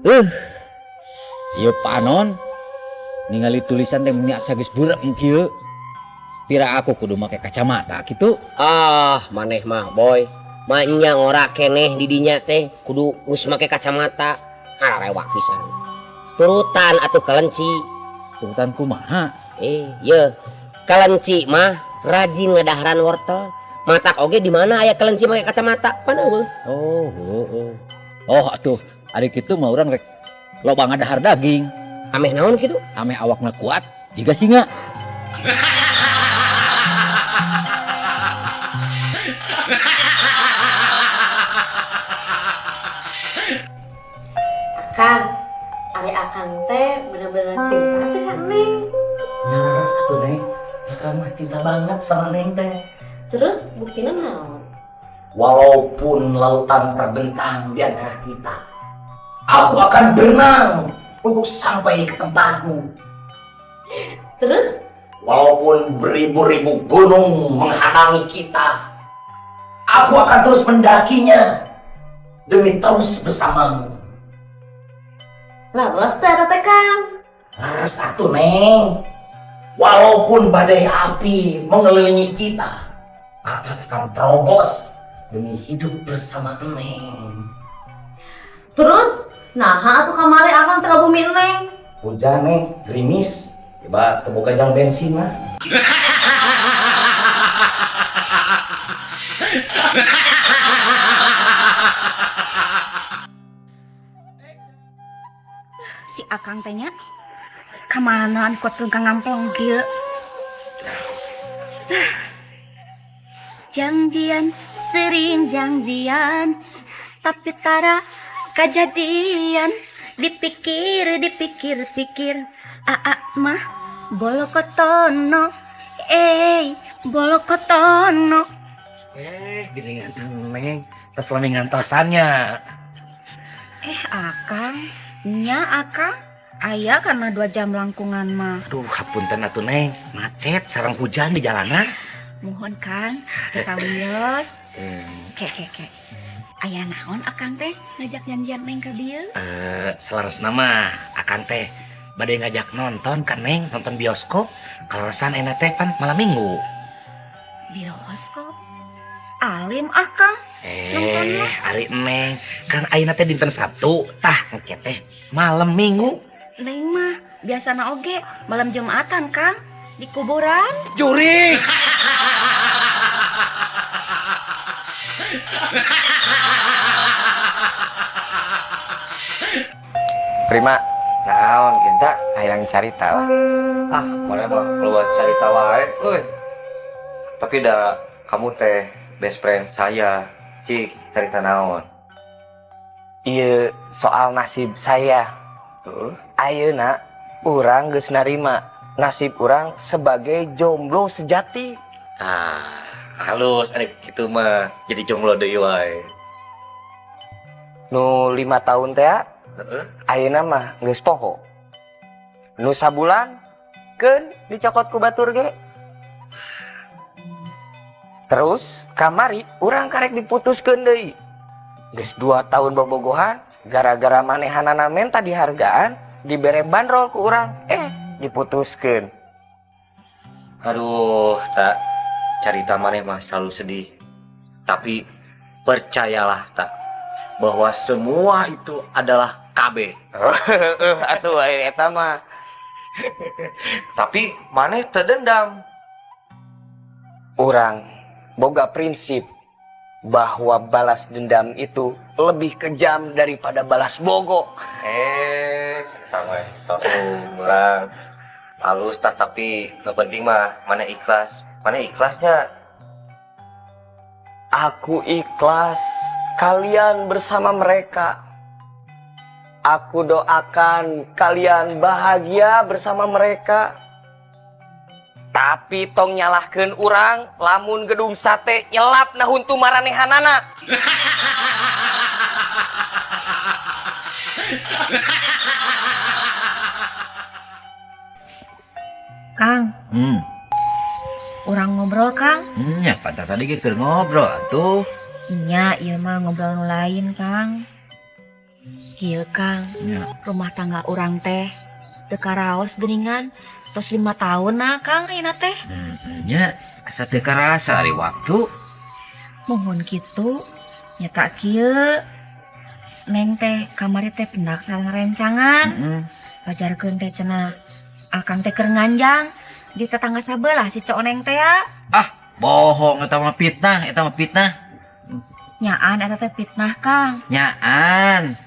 Ieu panon ningali tulisan teh meni asa geus burem kieu. Pira aku kudu make kacamata kitu. Ah, maneh mah boy. Manya ngora keneh di dinya teh kudu geus make kacamata. Kararewak pisan. Turutan atuh kelenci. Turutan kumaha? Ye. Kelenci mah rajin ngadaharan wortel. Matak oge di mana aya kelenci make kacamata? Pan eueuh. Oh, heeh. Oh, atuh ari kitu mah urang rek loba ngadahar daging. Ameh naon kitu? Ameh awakna kuat jiga singa. Akang, ari akang teh bener-bener cinta teh ka Neng. Nyaras atuh Neng, akang mah cinta banget sama Neng teh. Terus buktina naon? Walaupun lautan terbentang di antara kita, aku akan berenang untuk sampai ke tempatmu. Terus? Walaupun beribu-ribu gunung menghalangi kita, aku akan terus mendakinya demi terus bersamamu. Leres teh eta teh Kang. Leres atuh Neng. Walaupun badai api mengelilingi kita, aku akan terobos demi hidup bersama Neng. Terus, naha atuh kamari akang teh ka bumi Neng? Hujan Neng, gerimis. Coba teu boga jang bensin mah. Si akang teh nya kamana anu kuat ka ngamplong kieu. Janjian sering janjian tapi tara kajadian, dipikir dipikir pikir aa mah bolokotono, bolokotono. Geningan Neng, tos lami ngantosannya. Akang, nya akang, aya karena 2 jam langkungan mah. Aduh, hapunten atuh Neng, macet sareng hujan di jalanan. Mohon Kang, kesawios. Ke ke ke. Aya naon akang teh ngajak janjian Neng ke dieu? Selaras nama akang teh bade ngajak nonton kan Neng, nonton bioskop. Kaleresan enak teh pan malam minggu. Bioskop? Alim akang. Nonton mah. Ari Neng, kan ayeuna teh dinten Sabtu, tah engke teh malam minggu. Neng mah biasana oge malam Jumatan Kang di kuburan. Jurik. Prima, naon kita hayang carita lah. Ah, mana mah keluar carita wae euy. Tapi da kamu teh best friend saya. Cik, carita naon? Ieu soal nasib saya. Heeh. Ayeuna urang geus narima nasib urang sebagai jomblo sejati. Ah, halus ari kitu mah jadi jomblo deui wae. Nu 5 tahun teh Heeh. ayeuna mah geus poho. Nu sabulan keun dicokot ku batur ge. Terus kamari urang karek diputuskeun deui. Geus 2 tahun bobogohan gara-gara manehanana menta dihargaan dibere bandrol ku urang, diputuskeun. Aduh, tak carita maneh mah selalu sedih. Tapi percayalah tak bahwa semua itu adalah KB. Atuh wae eta mah. Tapi maneh teu dendam. Urang boga prinsip bahwa balas dendam itu lebih kejam daripada balas bogo. Sama urang halus tak, tapi nu penting mah maneh ikhlas. Maneh ikhlasnya. Aku ikhlas kalian bersama mereka. Aku doakan kalian bahagia bersama mereka. Tapi tong nyalahkeun urang lamun gedung sate nyelap na huntu maranehanana. Kang. Urang ngobrol, Kang. Ya, pantas tadi ge keur ngobrol atuh. Nya, ieu mah ngobrol nu lain, Kang. Kieu Kang, Nya. Rumah tangga urang teh teu karaos geuningan tos 5 tahun nah Kang ayeuna teh. Nya, asa teu karasa ari waktu. Mohon kitu nyata kieu. Neng teh kamari teh pendak sareng rencangan. Pajarkeun teh cenah Akang teh keur nganjang di tetangga sabelah si Cok Neng teh ya. Ah, bohong eta mah fitnah, eta mah fitnah. Nyaan eta teh fitnah Kang. Nyaan.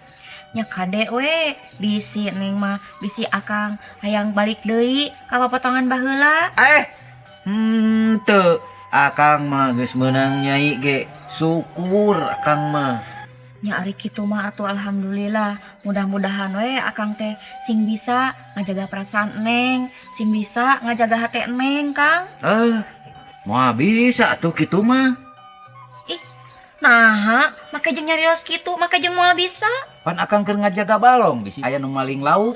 Nya kade we bisi Neng mah bisi Akang hayang balik deui ka potongan baheula. Eh, teu. Akang mah geus meunang nyai ge. Syukur akang mah. Nya ari kitu mah atuh alhamdulillah. Mudah-mudahan we Akang teh sing bisa ngajaga perasaan Neng, sing bisa ngajaga hati Neng, Kang. Eh, moal bisa atuh kitu mah. Ih, naha make jeung nyarios kitu, make jeung moal bisa. Pan akang keur ngajaga balong bisi aya nu maling lauk.